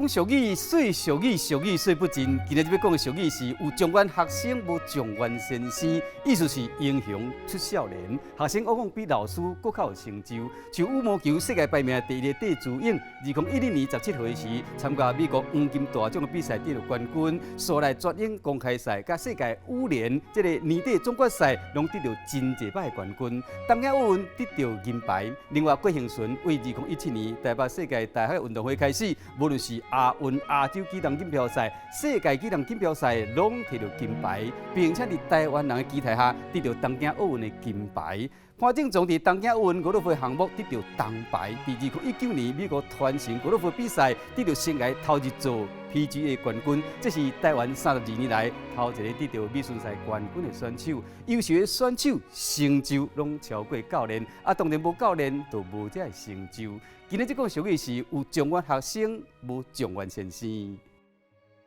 講俗語，說俗語，俗語說不盡。今仔日欲講的俗語是有狀元學生，無狀元先生，意思是英雄出少年。學生往往比老師閣較有成就。像羽毛球世界排名第一的戴資穎，2010年17號時參加美國黃金大獎的比賽得著冠軍，紲來全英公開賽佮世界羽聯這个年底總決賽，攏得著真濟擺的冠軍。東京奧運得著銀牌。另外，郭婞淳對2017年台北世界大學運動會開始，無論是亞運、亞洲舉重錦標賽、世界舉重錦標賽，攏提著金牌，並且佇台灣人的期待下，得著東京奧運的金牌。潘政琮佇東京奧運高爾夫項目得著銅牌，佇2019年美國傳承高爾夫比賽得著生涯頭一座 PGA 冠軍，這是台灣32年來頭一个得著美巡賽冠軍的選手。優秀的選手成就攏超過教練，啊，當然無教練就無這个成就。今仔日講俗語是有狀元學生，無狀元先生。